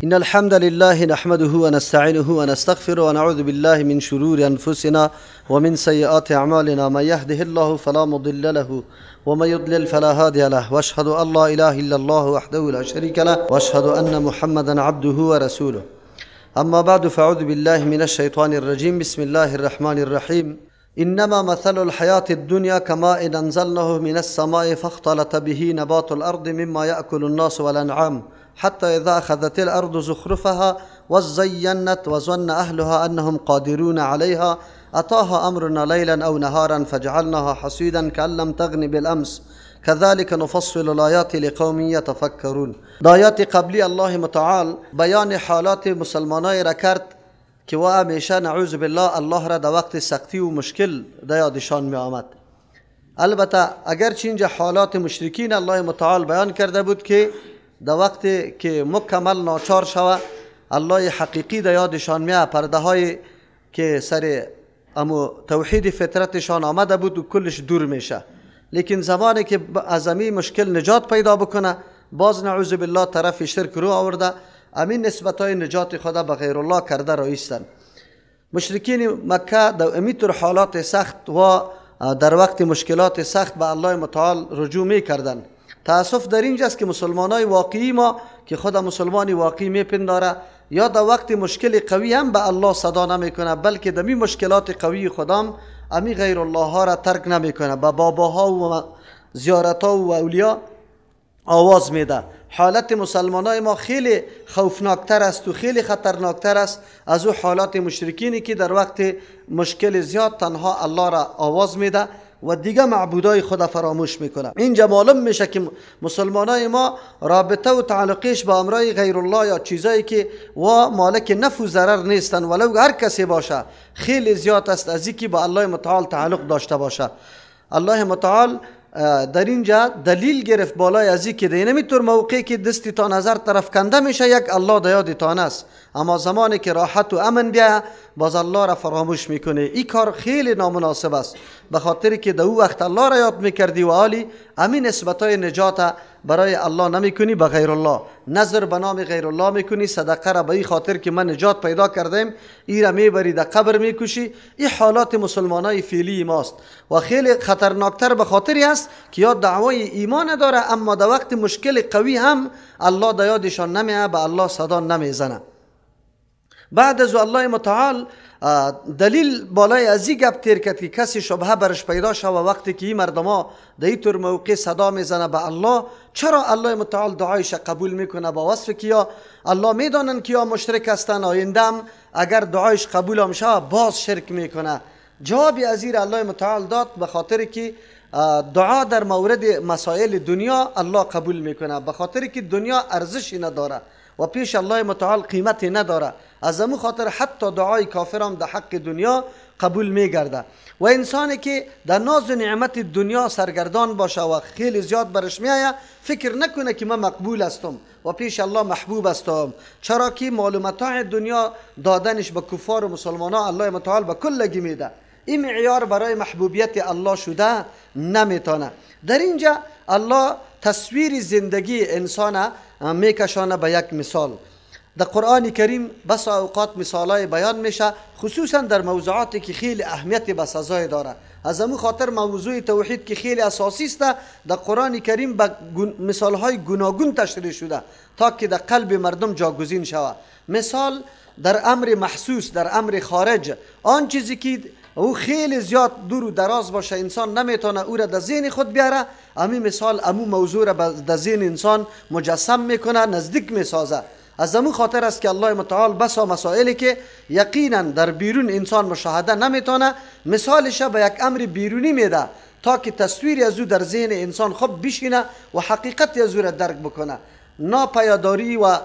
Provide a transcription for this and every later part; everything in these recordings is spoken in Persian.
إن الحمد لله نحمده ونستعينه ونستغفره ونعوذ بالله من شرور أنفسنا ومن سيئات أعمالنا، من يهده الله فلا مضل له ومن يضلل فلا هادي له، وأشهد أن لا إله إلا الله وحده لا شريك له، وأشهد أن محمدا عبده ورسوله. أما بعد، فأعوذ بالله من الشيطان الرجيم. بسم الله الرحمن الرحيم. إنما مثل الحياة الدنيا كماء أنزلناه من السماء فاختلط به نبات الأرض مما يأكل الناس والأنعام حتى إذا أخذت الأرض زخرفها وزينت وظن أهلها أنهم قادرون عليها أتاها أمرنا ليلا أو نهارا فجعلناها حصيدا كأن لم تغن بالأمس كذلك نفصل الآيات لقوم يتفكرون. در آیات قبلی الله متعال بیان حالات مسلمانای را کرد که و همیشه نعوذ بالله الله را در وقت سختی و مشکل در یادشان می آمد. البته اگرچه اینجا حالات مشرکین الله متعال بیان کرده بود که در وقت که مکمل ناچار شوه الله حقیقی در یادشان می، پرده های که سر امو توحید فطرتشان آمده بود و کلش دور میشه. لیکن زمانی که از امی مشکل نجات پیدا بکنه، باز نعوذ بالله طرف شرک رو آورده، امین نسبت های نجات خدا به غیر الله کرده رایستن. مشرکین مکه در امیتر حالات سخت و در وقت مشکلات سخت به الله متعال رجوع می کردن. تاسف در اینجاست که مسلمان های واقعی ما که خدا مسلمان واقعی می پنداره، یا در وقت مشکل قوی هم به الله صدا نمیکنه، بلکه در می مشکلات قوی خدام امی غیر الله ها را ترک نمیکنه، به باباها و زیارت ها و اولیا آواز میده. حالت مسلمان های ما خیلی خوفناکتر است و خیلی خطرناکتر است از او حالات مشرکینی که در وقت مشکل زیاد تنها الله را آواز میده و دیگه معبودای خدا فراموش میکنه. اینجا معلوم میشه که مسلمان های ما رابطه و تعلقش با امرای غیر الله یا چیزایی که و مالک نفع و ضرر نیستن ولو هر کسی باشه خیلی زیاد است از اینکه با الله متعال تعلق داشته باشه. الله متعال در اینجا دلیل گرفت بالای از اینکه در اینمیطور موقعی که دستی تا نظر طرف کنده میشه یک الله در یادتان است، اما زمانی که راحت و امن بیا باز الله را فراموش میکنه. این کار خیلی نامناسب است، به خاطر که در او وقت الله را یاد میکردی و حالی امین نسبتای نجات برای الله نمیکنی، به غیر الله نظر به نام غیر الله میکنی، صدقه را به این خاطر که من نجات پیدا کردم ای را میبری در قبر میکشی. این حالات مسلمانای فعلی ماست و خیلی خطرناکتر به خاطری است که یا دعوای ایمان داره اما در وقت مشکل قوی هم الله در یادشان نمیه، به الله صدا نمیزنه. بعد از الله متعال دلیل بالای از این گپ تیر کرد که کسی شبهه برش پیدا شوه وقتی که این مردما در این طور موقع صدا میزنه به الله، چرا الله متعال دعایش قبول میکنه با وصف که یا الله میدانن که یا مشرک هستن، آیندم اگر دعایش قبول هم شوه باز شرک میکنه. جوابی از این الله متعال داد به خاطر که دعا در مورد مسائل دنیا الله قبول میکنه، به خاطر که دنیا ارزشی نداره و پیش الله متعال قیمتی نداره، از امو خاطر حتی دعای کافرم در حق دنیا قبول میگرده. و انسانی که در ناز و نعمت دنیا سرگردان باشه و خیلی زیاد برش میآید فکر نکنه که من مقبول هستم و پیش الله محبوب هستم، چرا که مال و متاع دنیا دادنش به کفار و مسلمان ها الله متعال به کلگی میده. این معیار برای محبوبیت الله شده نمیتونه. در اینجا الله تصویر زندگی انسان میکشانه به یک مثال. در قرآن کریم بس اوقات مثالای بیان میشه، خصوصا در موضوعاتی که خیلی اهمیت به سزای داره. از امو خاطر موضوع توحید که خیلی اساسی است در قرآن کریم به مثالهای گوناگون تشریح شده تا که در قلب مردم جاگزین شود. مثال در امر محسوس، در امر خارج، آن چیزی که او خیلی زیاد دور و دراز باشه انسان نمیتونه او را در ذهن خود بیاره، امی مثال امو موضوع را در ذهن انسان مجسم میکنه، نزدیک میسازه. از امو خاطر است که الله متعال بسا مسائلی که یقینا در بیرون انسان مشاهده نمیتونه مثالش به یک امر بیرونی میده تا که تصویری از او در ذهن انسان خوب بشینه و حقیقت از او را درک بکنه. ناپایداری و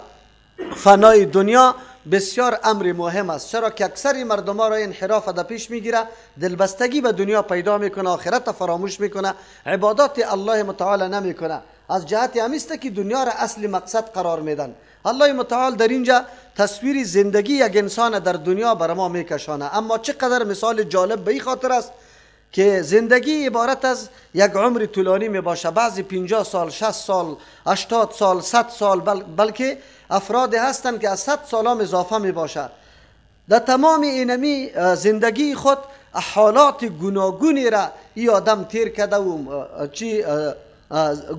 فنای دنیا بسیار امر مهم است، چرا که اکثر مردم ها را انحراف در پیش میگیره، دلبستگی به دنیا پیدا میکنه، آخرت فراموش میکنه، عبادات الله متعال نمیکنه. از جهت همیست که دنیا را اصل مقصد قرار میدن. الله متعال در اینجا تصویر زندگی یک انسان در دنیا بر ما میکشانه. اما چقدر مثال جالب به این خاطر است که زندگی عبارت از یک عمر طولانی می باشه. بعضی 50 سال، 60 سال، 80 سال، 100 سال، بلکه افراد هستند که از 100 سال هم اضافه می باشه. در تمام اینمی زندگی خود حالات گوناگونی را ای آدم تیر کرده و چی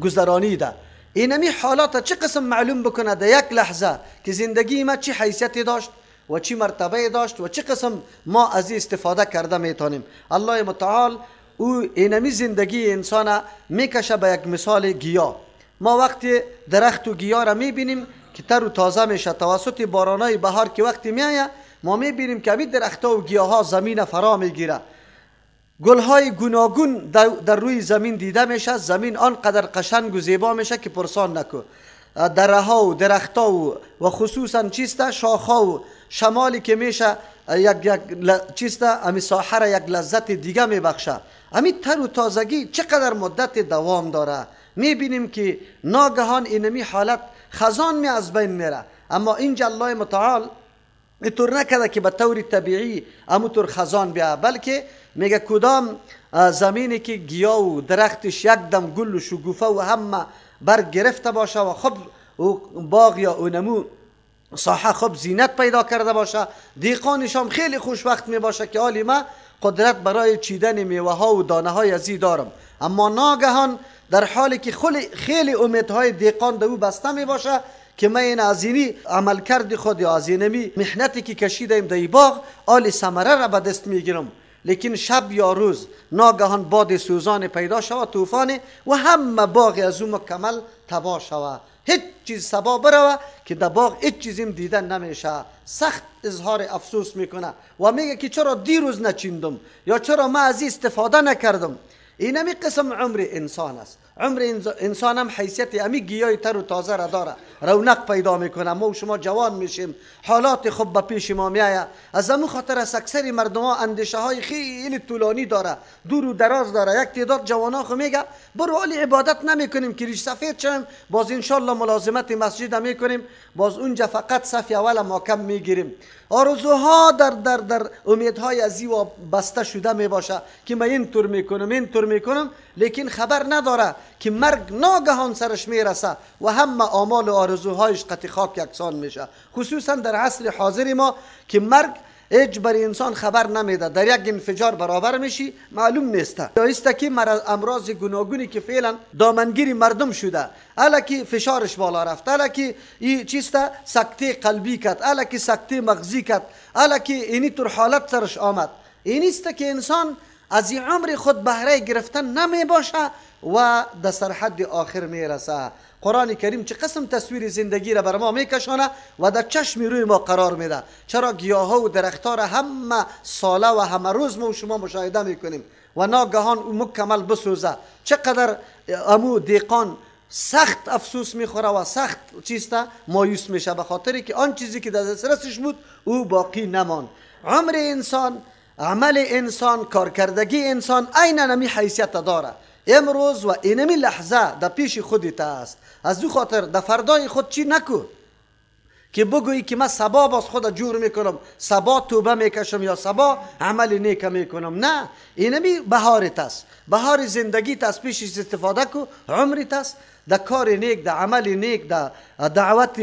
گذرانیده. اینمی حالات چه قسم معلوم بکنه در یک لحظه که زندگی ما چی حیثیتی داشت و چی مرتبه داشت و چه قسم ما از این استفاده کرده میتونیم. الله متعال او اینمی زندگی انسان میکشه به یک مثال گیاه. ما وقتی درخت و گیاه را میبینیم که تر و تازه میشه توسط بارانای بهار که وقتی میآید، ما میبینیم که همین درختها و گیاه ها زمین فرا میگیره، گلهای گوناگون در روی زمین دیده میشه، زمین آنقدر قشنگ و زیبا میشه که پرسان نکو. دره ها و درخت ها و خصوصا چیسته شاخ ها و شمالی که میشه یک چیسته امی ساحه را یک لذت دیگه میبخشه. امی تر و تازگی چقدر مدت دوام داره. میبینیم که ناگهان اینمی حالت خزان می از بین میره، اما اینجا الله متعال اینطور نکرده که به طور طبیعی اموطور خزان بیا، بلکه میگه کدام زمینی که گیاه و درختش یک دم گل و شگوفه و همه برگ گرفته باشه و خب و باغ یا اونمو ساحه خب زینت پیدا کرده باشه، دیقانش هم خیلی خوشوقت می باشه که حالی ما قدرت برای چیدن میوه ها و دانه های ازی دارم. اما ناگهان در حالی که خیلی امیدهای دیقان در او بسته می باشه که من این از اینی عملکرد خود یا از اینمی محنتی که کشیدیم در باغ آل ثمره را به دست میگیرم، لیکن شب یا روز ناگهان باد سوزان پیدا شود، طوفان، و همه باغ از او مکمل تباه شود، هیچ چیز سبا بروه که در باغ هیچ چیزیم دیدن نمیشه. سخت اظهار افسوس میکنه و میگه که چرا دیروز نچیندم یا چرا من از استفاده نکردم. اینمی قسم عمر انسان است. عمر انسان هم حیثیت امی گیای تر و تازه را داره، رونق پیدا میکنه، ما و شما جوان میشیم، حالات خوب به پیش ما میآید. از امو خاطر است اکثر مردم ها اندیشه های خیلی طولانی داره، دور و دراز داره. یک تعداد جوان ها خو میگه برو حالی عبادت نمیکنیم که ریش سفید شویم، باز انشالله ملازمت مسجد میکنیم، باز اونجا فقط صف اول ما کم میگیریم. آرزوها در در در امیدهای ازی و بسته شده میباشه که من اینطور میکنم اینطور میکنم، لیکن خبر نداره که مرگ ناگهان سرش میرسه و همه آمال و آرزوهایش قطع خاک یکسان میشه. خصوصا در عصر حاضر ما که مرگ هیچ برای انسان خبر نمیده، در یک انفجار برابر میشی معلوم نیست. است که امراض گوناگونی که فعلا دامنگیری مردم شده، الکی فشارش بالا رفت، الکی این چیسته سکته قلبی کرد، الکی سکته مغزی کرد، الکی اینی طور حالت سرش آمد. این است که انسان از این عمر خود بهره گرفتن نمی باشه و در سرحد آخر میرسه. قرآن کریم چه قسم تصویر زندگی را بر ما میکشانه و در چشم روی ما قرار میده. چرا گیاه ها و درختها را همه ساله و همه روز ما و شما مشاهده میکنیم و ناگهان او مکمل بسوزه. چقدر امو دیقان سخت افسوس میخوره و سخت چیسته مایوس میشه، به خاطری که آن چیزی که در دسترسش بود او باقی نمان. عمر انسان، عمل انسان، کارکردگی انسان عینا همی حیثیت داره. امروز و اینمی لحظه در پیش خودت است. از او خاطر در فردای خود چی نکو که بگویی که من سبا باز خود جور میکنم، سبا توبه میکشم یا سبا عمل نیک میکنم. نه، اینمی بهارت است، بهار زندگیت از پیش استفاده کو، عمرت است در کار نیک، در عمل نیک، در دعوت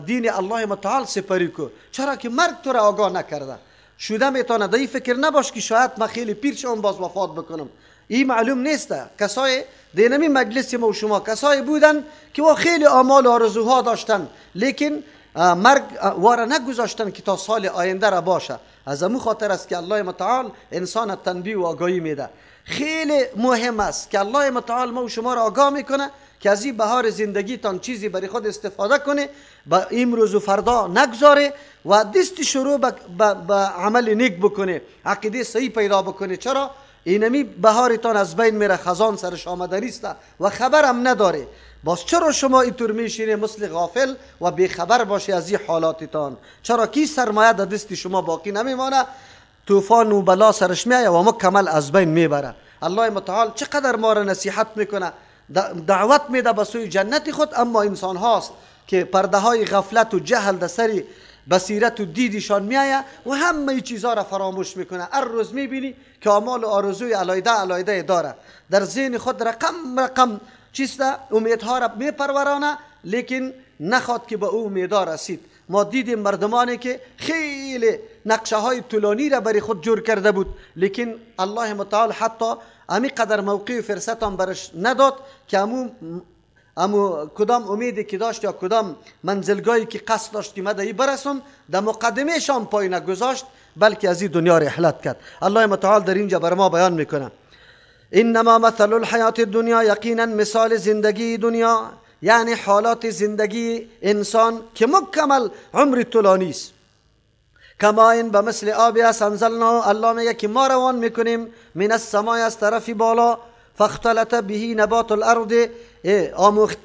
دین الله متعال سپری کو. چرا که مرگ تو را آگاه نکرده. شده میتونه در فکر نباش که شاید من خیلی پیر شوم باز وفات بکنم. این معلوم نیست. کسای دینمی مجلس ما و شما کسای بودن که وا خیلی آمال و آرزوها داشتن، لیکن مرگ واره نگذاشتن که تا سال آینده را باشه. از امو خاطر است که الله متعال انسان تنبیه و آگاهی میده. خیلی مهم است که الله متعال ما و شما را آگاه میکنه که از این بهار زندگیتان چیزی برای خود استفاده کنه، با امروز و فردا نگذاره و دست شروع به عمل نیک بکنه، عقیده صحیح پیدا بکنه. چرا اینمی بهارتان از بین میره، خزان سرش آمده نیست و خبرم نداره. باز چرا شما اینطور میشینه مثل غافل و بیخبر باشی از این حالاتتان؟ چرا کی سرمایه در دست شما باقی نمیمانه؟ طوفان و بلا سرش میایه و مکمل از بین میبره. الله متعال چقدر ما را نصیحت میکنه، دعوت میده به سوی جنت خود، اما انسان هاست که پرده های غفلت و جهل در سری بصیرت و دیدشان میایه و همه چیزها را فراموش میکنه. هر روز میبینی که آمال و آرزوی علایده علایده داره، در ذهن خود رقم رقم چیست امیدها را میپرورانه، لیکن نخواد که به او امیدها رسید. ما دیدیم مردمانی که خیلی نقشه های طولانی را برای خود جور کرده بود، لیکن الله متعال حتی امی قدر موقع فرصت هم برش نداد که امو کدام امیدی که داشت یا کدام منزلگاهی که قصد داشت که مدعی برسم، در مقدمه شام پای نگذاشت، بلکه از این دنیا رحلت کرد. الله متعال در اینجا بر ما بیان میکنه انما مثل الحیات الدنیا، یقینا مثال زندگی دنیا، یعنی حالات زندگی انسان که مکمل عمر طولانی است، کما این به مثل آبی است انزلنا، الله میگه که ما روان میکنیم من السماء از طرف بالا، فاختلط به نبات الارض،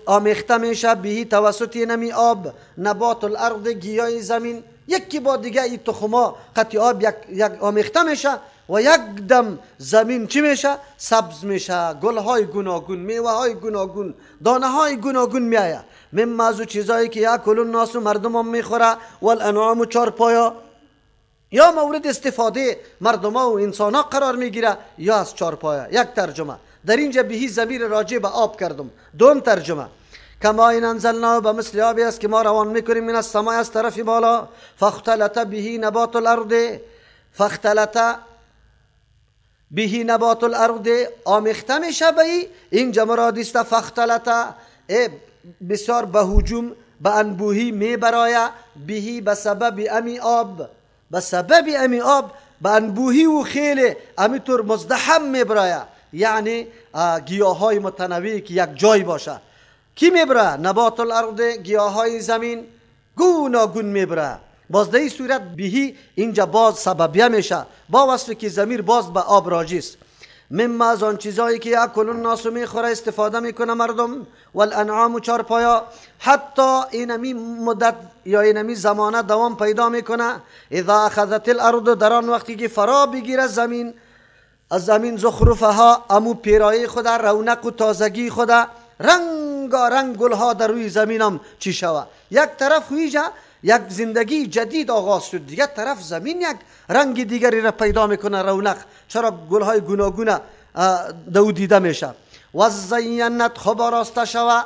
آمیخته میشه به توسط نمی آب، نبات الارض گیاه زمین، یکی با دیگه ای تخما قطع آب یک آمیخته میشه و یک دم زمین چی میشه؟ سبز میشه، گلهای گوناگون، میوه های گوناگون، دانه های گوناگون میآید. مما از چیزایی که یاکل الناس مردم هم میخوره، والانعام و چارپایا، یا مورد استفاده مردم ها و انسان ها قرار میگیره یا از چارپایا. یک ترجمه در اینجا بهی ضمیر راجع به آب کردم. دوم ترجمه کما این انزلنا، به مثل آبی است که ما روان میکنیم من السماء از طرف بالا، فاختلط به نبات الارض، فاختلط به نبات الارض آمیخته میشه به اینجا مراد است فاختلط، بسیار به هجوم به انبوهی میبرایه، بهی به سبب امی آب، به سبب امی آب به انبوهی و خیلی امی طور مزدحم میبرایه، یعنی گیاه های متنوعی که یک جای باشه. کی میبره؟ نبات الارض، گیاه های زمین گوناگون میبره. باز در این صورت بهی اینجا باز سببیه میشه، با وصف که ضمیر باز به آب راجع است. مما از آن چیزایی که یاکل الناس میخوره استفاده میکنه مردم، والانعام و چارپایا، حتی اینمی مدت یا اینمی زمانه دوام پیدا میکنه. اذا اخذت الارض، در آن وقتی که فرا بگیره زمین، از زمین زخرفها، امو پیرایه خود، رونق و تازگی خود، رنگارنگ گلها در روی زمینم چی شوه. یک طرف ویجا یک زندگی جدید آغاز شد، دیگر طرف زمین یک رنگ دیگری را پیدا میکنه، رونق، چرا گلهای گوناگونه دو دیده میشه. و زینت، خوب آراسته شوه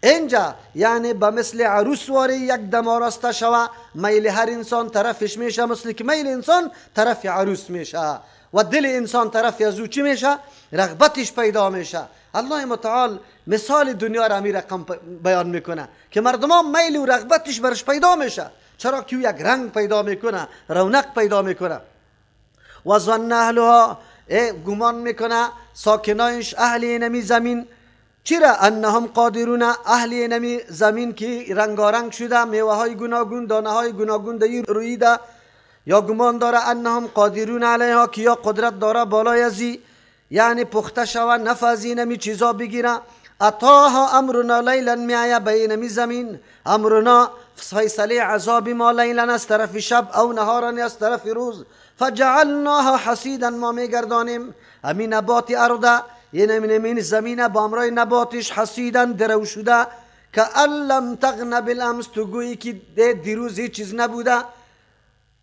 اینجا، یعنی به مثل عروس واری یک دم آراسته شوه، میل هر انسان طرفش میشه، مثل که میل انسان طرف عروس میشه و دل انسان طرف از او چی میشه؟ رغبتش پیدا میشه. الله متعال مثال دنیا را می رقم بیان میکنه که مردم ها میل و رغبتش برش پیدا میشه، چرا که یک رنگ پیدا میکنه، رونق پیدا میکنه. و ظن اهلها، گمان میکنه ساکنایش اهل نمی زمین، چرا؟ انهم قادرون، اهل نمی زمین که رنگارنگ شده، میوه های گوناگون، دانه های گوناگون در رویده، یا گمان داره انهم قادرون علیها، که یا قدرت داره بالای ازی، یعنی پخته شوه نفع از اینمی چیزا بگیره. اتاها امرنا لیلا، میایه به اینمی زمین، امرنا فیصله عذاب ما، لیلا از طرف شب، او نهارا از طرف روز، فجعلناها حصیدا، ما میگردانیم همین نبات ارض، یعنی همین زمینه با امرای نباتش حصیدا درو شده، که لم تغن بالامس، تو گویی که دیروز هیچ چیز نبوده.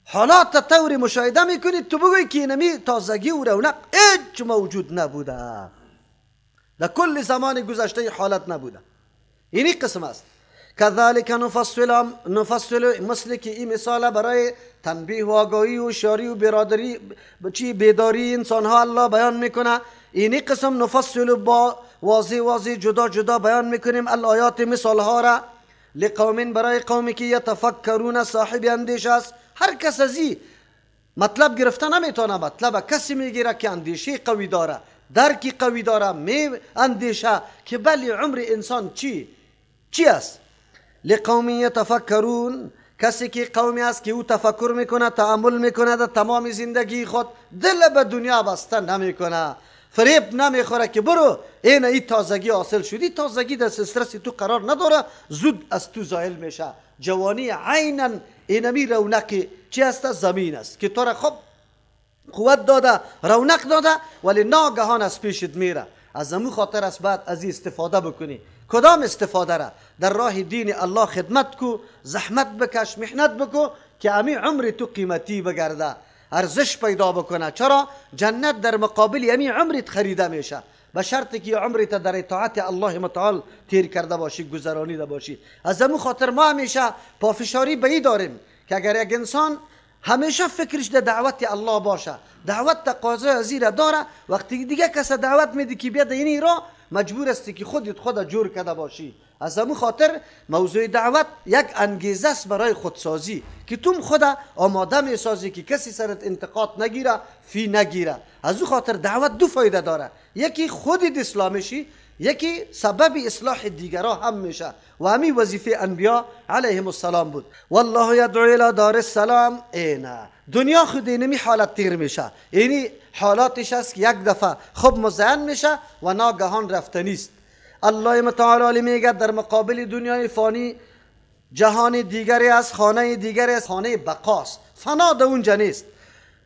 حالات طوری مشاهده میکنید تو بگویی که اینمی تازگی و رونق هیچ موجود نبوده، در کل زمان گذشته حالت نبوده. اینی قسم است. کذالک نفصل، مثل که این مثال برای تنبیه و آگاهی و شاری و برادری چی بیداری انسان ها الله بیان میکنه. اینی قسم نفصل با واضح واضح جدا جدا بیان میکنیم الآیات، مثال ها را، لقوم، برای قومی که یتفکرون، صاحب اندیشه است. هر کس از این مطلب گرفته نمیتونه، مطلب کسی میگیره که اندیشه قوی داره، درکی قوی داره، می اندیشه که بلی عمر انسان چی است. لقوم یتفکرون، کسی که قومی است که او تفکر میکنه، تأمل میکنه در تمام زندگی خود، دل به دنیا بسته نمیکنه، فریب نمیخوره که برو این تازگی حاصل شدی، تازگی در استرس تو قرار نداره، زود از تو زایل میشه. جوانی عینا اینمی رونق چی است؟ زمین است که تو را خب قوت داده، رونق داده، ولی ناگهان از پیشت میره. از امو خاطر است بعد از این استفاده بکنی. کدام استفاده را؟ در راه دین الله خدمت کو، زحمت بکش، محنت بکو که امی عمر تو قیمتی بگرده، ارزش پیدا بکنه. چرا؟ جنت در مقابل امی عمرت خریده میشه، به شرط که عمرت در اطاعت الله متعال تیر کرده باشی، گذرانیده باشی. از امو خاطر ما همیشه پافشاری به ای داریم که اگر یک انسان همیشه فکرش در دعوت الله باشه، دعوت تقاضای از را داره، وقتی دیگه کس دعوت میده که بیاد اینی را، مجبور استی که خودت خود جور کرده باشی. از امو خاطر موضوع دعوت یک انگیزه است برای خودسازی که تو خود آماده میسازی که کسی سرت انتقاد نگیره، فی نگیره. از او خاطر دعوت دو فایده داره، یکی خودت اسلام شی، یکی سبب اصلاح دیگرا هم میشه و همین وظیفه انبیا علیهم السلام بود. والله یدعو الی دار السلام. اینا دنیا خود اینمی حالت تیر میشه، اینی حالاتش است که یک دفعه خوب مزین میشه و ناگهان رفتنیست. الله متعال میگه در مقابل دنیای فانی جهان دیگری است، خانه دیگری است، خانه بقاست، فنا در اونجا نیست.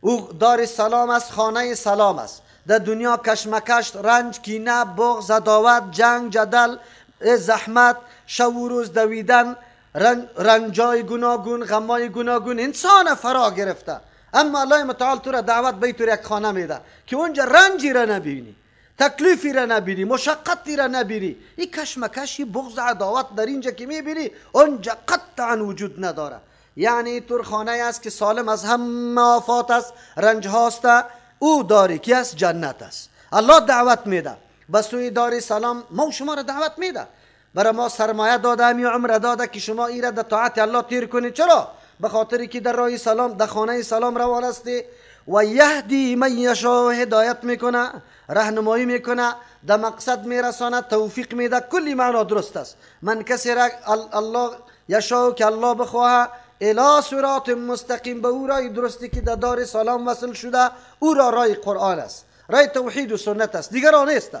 او دار سلام است، خانه سلام است. در دنیا کشمکش، رنج، کینه، بغض، عداوت، جنگ، جدل، زحمت، شب و روز دویدن، رنجای گوناگون، غمای گوناگون انسان فرا گرفته. اما الله متعال تو را دعوت به تو یک خانه میده که اونجا رنجی را نبینی، تکلیفی را نبینی، مشقتی را نبینی. این کشمکشی، بغض، عداوت در اینجا که میبینی اونجا قطعا وجود نداره. یعنی تور خانه است که سالم از همه آفات است، رنج هاست، او داری که است جنت است. الله دعوت میده به سوی دار سلام، ما شما را دعوت میده، برای ما سرمایه داده، همی عمر داده که شما ای را در طاعت الله تیر کنید. چرا؟ به خاطری که در راه سلام، در خانه سلام روان هستی. و یهدی من یشاء، هدایت میکنه، راهنمایی میکنه، در مقصد میرسانه، توفیق میده. کلی معنا درست است. من کسی را الله یشاء که الله بخواه، الی صراط مستقیم، به او رای درستی که در دار سلام وصل شده، او را رای قرآن است، رای توحید و سنت است، دیگر آن نیست.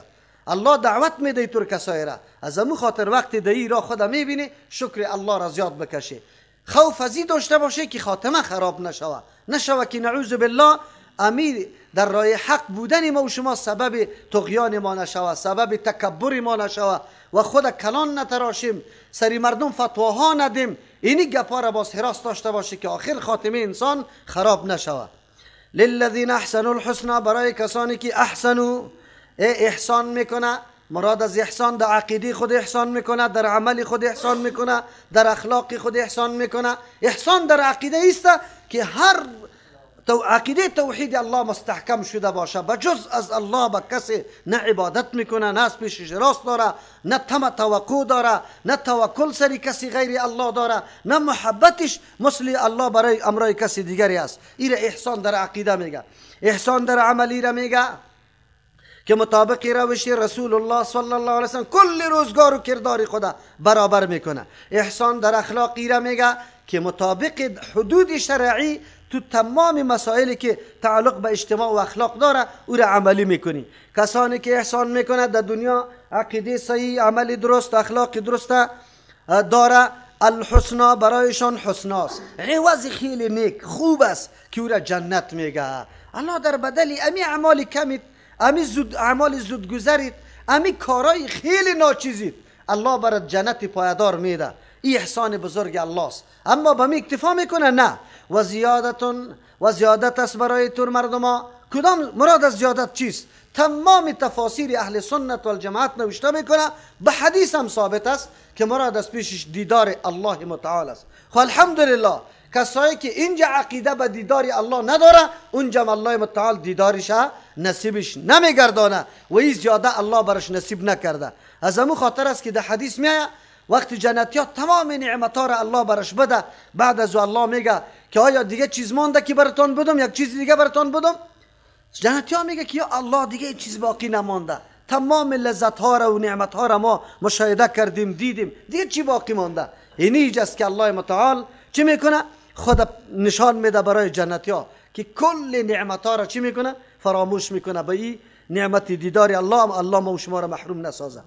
الله دعوت میده تر کسایی را. از امو خاطر وقتی در را خود میبینی شکر الله را زیاد بکشی، خوف از این داشته باشه که خاتمه خراب نشوه، نشوه که نعوذ بالله امیر در راه حق بودن ما و شما سبب طغیان ما نشوه، سبب تکبر ما نشوه و خود کلان نتراشیم، سری مردم فتواها ندیم. اینی گپا را باز حراس داشته باشه که آخر خاتمه انسان خراب نشوه. للذین احسنوا الحسنى، برای کسانی که احسنوا احسان میکنه، مراد از احسان در عقیده خود احسان میکنه، در عمل خود احسان میکنه، در اخلاق خود احسان میکنه. احسان در عقیده است که هر تو عقیده توحید الله مستحکم شده باشه، بجز از الله به کسی نه عبادت میکنه، نه از پیشش راست داره، نه طمع توقع داره، نه توکل سری کسی غیر الله داره، نه محبتش مثل الله برای امرای کسی دیگری است. این احسان در عقیده میگه. احسان در عملی را میگه که مطابق روش رسول الله صلی الله علیه وسلم کل روزگار و کردار خدا برابر میکنه. احسان در اخلاقی را میگه که مطابق حدود شرعی تو تمام مسائلی که تعلق به اجتماع و اخلاق داره او را عملی میکنی. کسانی که احسان میکنه در دنیا عقیده صحیح، عمل درست، اخلاق درست داره، الحسنا برایشان حسناست، عوض خیلی نیک خوب است که او را جنت میگه. الله در بدل امی اعمال کمیت، امی زود اعمال زودگذریت، امی کارای خیلی ناچیزیت، الله برات جنت پایدار میده. این احسان بزرگ الله است. اما به می اکتفا میکنه؟ نه. و زیادتون و زیادت است برای تور مردما. کدام مراد از زیادت چیست؟ تمام تفاسیر اهل سنت و الجماعت نوشته میکنه، به حدیث هم ثابت است که مراد از پیشش دیدار الله متعال است. خب الحمدلله کسایی که اینجا عقیده به دیدار الله نداره، اونجا الله متعال دیدارش نصیبش نمیگردانه و این زیاده الله برش نصیب نکرده. از امو خاطر است که در حدیث میایه وقتی جنتی ها تمام نعمت ها را الله برش بده، بعد از الله میگه که آیا دیگه چیز مانده که براتون بدم، یک چیز دیگه براتون بدم؟ جنتی ها میگه که یا الله دیگه چیز باقی نمانده، تمام لذت ها را و نعمت ها را ما مشاهده کردیم، دیدیم، دیگه چی باقی مانده؟ اینی است که الله متعال چی میکنه؟ خود نشان میده برای جنتی ها که کل نعمت ها را چی میکنه؟ فراموش میکنه. به این نعمت دیدار الله، الله ما و شما را محروم نسازه.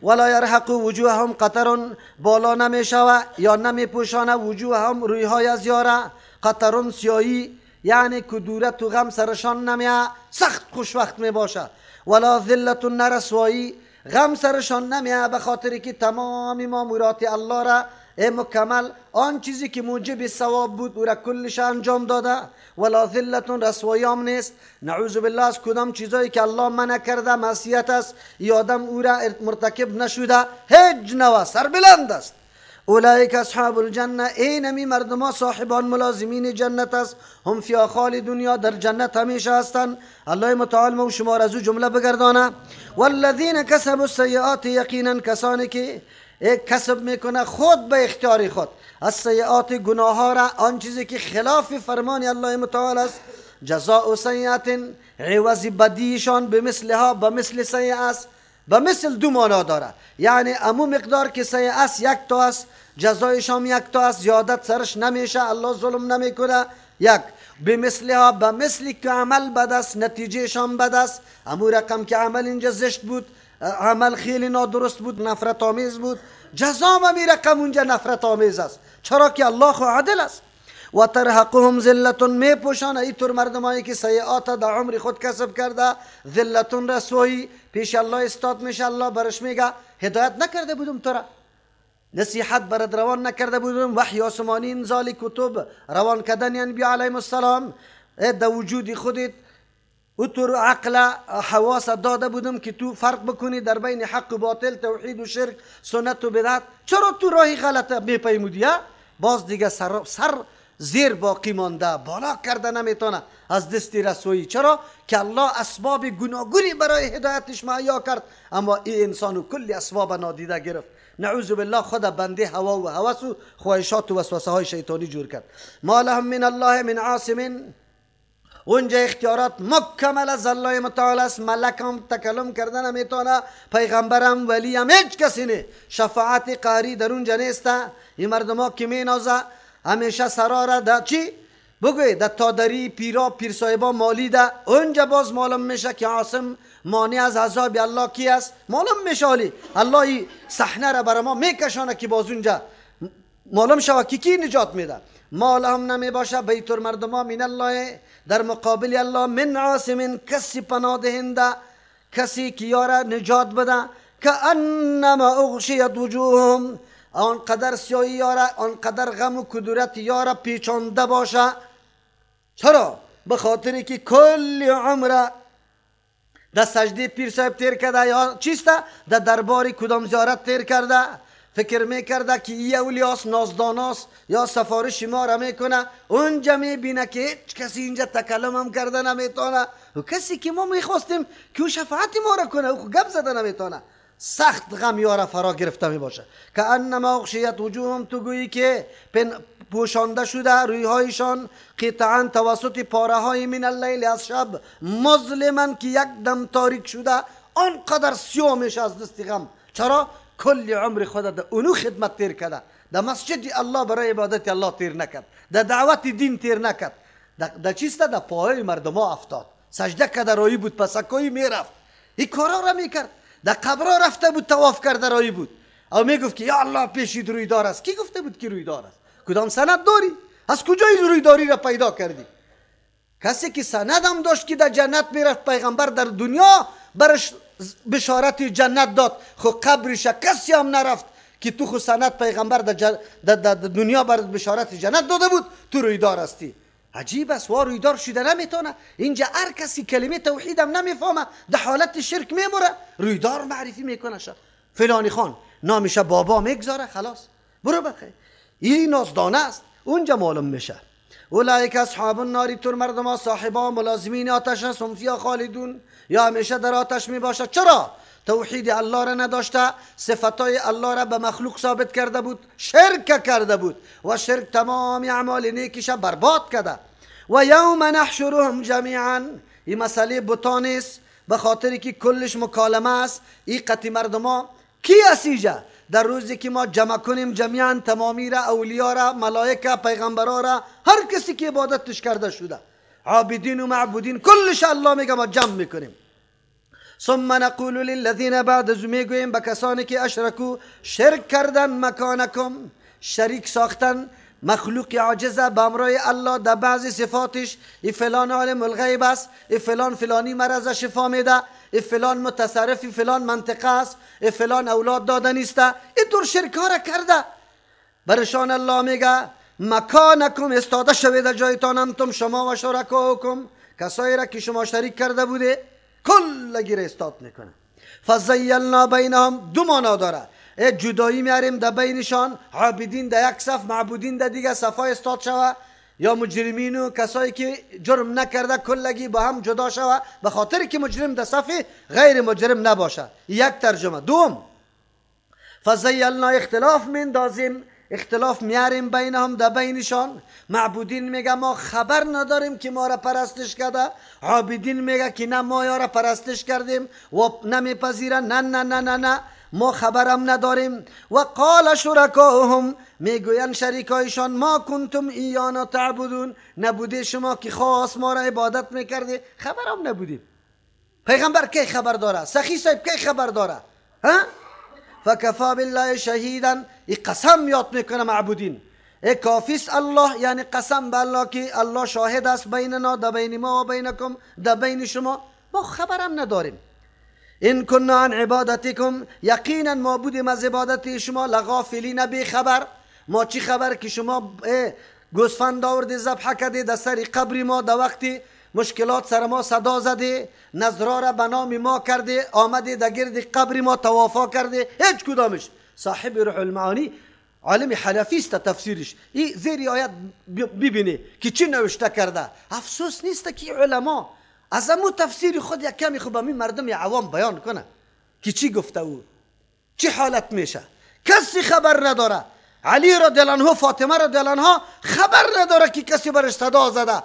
ولا یرحق وجوههم قطر، بالا نمیشوه یا نمیپوشانه وجوههم رویهای از یاره، قطر سیاهی یعنی کدورت و غم سرشان نمیه، سخت خوشوقت میباشه. ولا ذلت نرسوایی، غم سرشان نمیه به خاطر که تمام مامورات الله را مکمل آن چیزی که موجب ثواب بود او را کلش انجام داده. ولا ذلت رسوایی هم نیست. نعوذ بالله از کدام چیزایی که الله منع کرده معصیت است ای آدم او را مرتکب نشده، هیچ نوع سربلند است. اولئک اصحاب الجنه، اینمی مردما صاحبان ملازمین جنت است. هم فیها خالدون، یا در جنت همیشه هستند. الله متعال ما و شما را از او جمله بگردانه. والذین کسبوا السیئات، یقینا کسانی که کسب میکنه خود به اختیار خود السیئات گناه ها را، آن چیزی که خلاف فرمان الله متعال است، جزاء سیئت عوض بدیشان به مثلها به مثل سیئه است. به مثل دو معنا داره، یعنی امو مقدار که سیئه است یک تا است، جزایش هم یک تا است، زیادت سرش نمیشه، الله ظلم نمیکنه. یک به مثلها به مثلی که عمل بد است نتیجهش هم بد است. امو رقم که عمل اینجا زشت بود، عمل خیلی نادرست بود، نفرت آمیز بود، جزا هم می رقم اونجا نفرت آمیز است، چرا که الله خو عادل است. و ترهقهم ذلت، میپوشان ایطور مردمایی که سیئات در عمر خود کسب کرده، ذلت رسوایی پیش الله استاد میشه، الله برش میگه هدایت نکرده بودم تو را، نصیحت برات روان نکرده بودم، وحی آسمانی انزال کتب روان کردن انبیا علیهم السلام در وجود خودت او تو عقل حواس داده بودم که تو فرق بکنی در بین حق و باطل، توحید و شرک، سنت و بدعت، چرا تو راهی غلطه میپیمودی؟ باز دیگه سر زیر باقی مانده، بالا کرده نمیتونه از دست رسوایی. چرا که الله اسباب گوناگونی برای هدایتش مهیا کرد، اما این انسان کلی اسباب نادیده گرفت. نعوذ بالله خود بنده هوا و هوس و خواهشات و وسوسه های شیطانی جور کرد. ما لهم من الله من عاصم، اونجا اختیارات مکمل از الله متعال است، ملک هم تکلم کرده نمیتونه، پیغمبرم ولی هم هیچ کسی نه، شفاعت قهری در اونجا نیست. این مردم که مینازه همیشه سراره در چی؟ بگوی در تادری پیرا پیر صاحبا مالی ده، اونجا باز معلوم میشه که عاصم مانع از عذاب الله کی است، معلوم میشه. حالی الله صحنه را برای ما میکشانه که باز اونجا معلوم شوه که کی نجات میده. مال هم نمی باشه بیتور مردما من الله در مقابل الله من عاصم، کسی پناه دهنده، کسی که یاره نجات بده. کأنما اغشیت وجوههم، آنقدر سیاهی یاره، آنقدر غم و کدورت یاره پیچانده باشه. چرا؟ به خاطری که کل عمره در سجده پیر صاحب تیر کرده یا چیسته؟ در دربار کدام زیارت تیر کرده، فکر میکرده که ای اولیاس نازداناست یا سفارش ما را میکنه، اونجا میبینه که هیچ کسی اینجا تکلم هم کرده نمیتونه، و کسی که ما میخواستیم که او شفاعت ما را کنه او گپ زده نمیتونه. سخت غم یارا فرا گرفته می باشه. که انما اغشیت وجوههم، تو گویی که پوشانده شده رویهایشان قطعا توسط پاره های من اللیل از شب، مظلما که یک دم تاریک شده، آنقدر سیاه میشه از دست غم. چرا؟ کل عمر خود در اونو خدمت تیر کرده، در مسجد الله برای عبادت الله تیر نکرد، در دعوت دین تیر نکرد، در چیست؟ در پاهای مردم ها افتاد، سجده کرده رایی بود، پسکایی میرفت، این کارا را میکرد، در قبرها رفته بود، طواف کرده رایی بود، او میگفت که یا الله پیشید رویدار است. کی گفته بود که رویدار است؟ کدام سند داری؟ از کجای رویداری را پیدا کردی؟ کسی که سند هم داشت که در جنت میرفت، پیغمبر در دنیا برش بشارت جنت داد، خو قبرش کسی هم نرفت که تو خو سند پیغمبر در دنیا بر بشارت جنت داده بود، تو رویدار هستی. عجیب است، وا رویدار شده نمیتونه. اینجا هر کسی کلمه توحید هم نمیفهمه، در حالت شرک میموره، رویدار معرفی میکنه. فلانی خان نامش بابا میگذاره، خلاص برو بخیر، این نازدانه است. اونجا معلوم میشه. اولئک اصحاب النار، تر مردم صاحبا ملازمین آتش هستند، هم فیها خالدون، یا همیشه در آتش می باشه. چرا؟ توحید الله را نداشته، صفتای الله را به مخلوق ثابت کرده بود، شرک کرده بود و شرک تمام اعمال نیکش برباد کرده. و یوم نحشرهم جمیعا، این مسئله بتان است، به خاطر که کلش مکالمه است. این قطی مردما کی اسیجه؟ در روزی که ما جمع کنیم جمیعا تمامی را، اولیا را، ملائکه، پیغمبرا را، هر کسی که عبادتش کرده شده، عابدین و معبودین، کلش الله میگه ما جمع میکنیم. ثم نقول للذین، بعد از میگوییم به کسانی که اشرکو شرک کردن، مکانکم، شریک ساختن مخلوق عاجزه به امرای الله در بعضی صفاتش، ای فلان عالم الغیب است، ای فلان فلانی مرض شفا میده، ای فلان متصرف فلان منطقه است، ای فلان اولاد داده نیسته، اینطور شرک ها را کرده. برشان الله میگه مکانکم، استاده شوید در جایتان، انتم شما و شرکاکم، کسایی را که شما شریک کرده بوده کلگی را استاد میکنه. فزیلنا بینهم دو معنا داره، جدایی میاریم در بینشان، عابدین در یک صف، معبودین در دیگه صفای استاد شوه، یا مجرمین و کسایی که جرم نکرده کلگی با هم جدا شوه، به خاطر که مجرم در صف غیر مجرم نباشه. یک ترجمه. دوم فزیلنا اختلاف میندازیم، اختلاف میاریم بینهم در بینشان. معبودین میگه ما خبر نداریم که ما را پرستش کرده، عابدین میگه که نه ما را پرستش کردیم و نمیپذیرن، نه نه نه نه نه ما خبرم نداریم. و قال شرکاهم، میگوین شریکایشان ما کنتم ایانا تعبدون، نبوده شما که خاص ما را عبادت میکردی، خبرم نبودیم. پیغمبر کی خبر داره؟ سخی صاحب کی خبر داره؟ ها؟ فکفا بالله شهیدا، ای قسم یاد میکنه معبودین، ای کافیس الله، یعنی قسم به الله که الله شاهد است بیننا، در بین ما و بینکم، در بین شما، ما خبرم نداریم. این کنا عن عبادتکم، یقینا ما بودیم از عبادت شما لغافلین، بی خبر. ما چی خبر که شما گوسفند آوردی ذبح کردی در سر قبر ما، در وقتی مشکلات سر ما صدا زدی، نظرها را به نام ما کردی، آمدی در گرد قبر ما توافا کردی، هیچ کدامش. صاحب روح المعانی عالم حنفی است تفسیرش، این زیر آیت ببینی که چی نوشته کرده. افسوس نیست که علما از امو تفسیر خود یک کمی خوب می مردم عوام بیان کنه که چی گفته او، چی حالت میشه. کسی خبر نداره. علی رضی الله عنه، فاطمه رضی الله عنها خبر نداره که کسی برش صدا زده،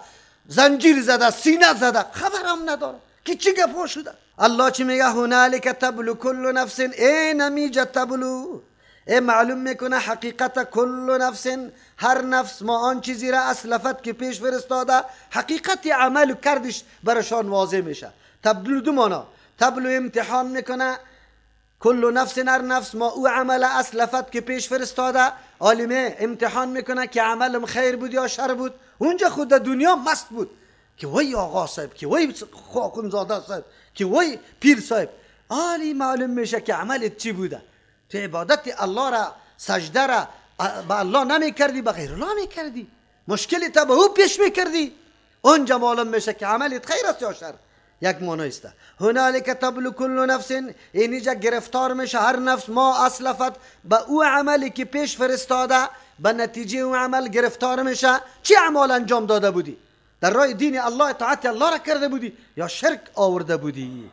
زنجیر زده، سینه زده، خبرم نداره که چی گپا شده. الله چی میگه؟ هنالک تبلو کل نفس، ای نمیجه تبلو، ای معلوم میکنه حقیقت کل نفس، هر نفس ما آن چیزی را اسلفت که پیش فرستاده، حقیقت عمل کردش برشان واضح میشه. تبلو دو معنا، تبلو امتحان میکنه، کل نفس هر نفس ما او عمل اسلفت که پیش فرستاده، عالمه امتحان میکنه که عملم خیر بود یا شر بود. اونجا خود دنیا مست بود که وی آقا صاحب، که وی خاکونزاده صاحب، که وی پیر صاحب. عالی معلوم میشه که عملت چی بوده. تو عبادت الله را، سجده را به الله نمی کردی، به غیر الله می کردی، مشکلی تا به او پیش می کردی. اونجا معلوم میشه که عملت خیر است یا شر. یک معنی است. هنالک تبلو کل نفس، اینجا گرفتار میشه هر نفس ما اسلفت، به او عملی که پیش فرستاده، به نتیجه او عمل گرفتار میشه. چی اعمال انجام داده بودی؟ در راه دین الله اطاعت الله را کرده بودی یا شرک آورده بودی؟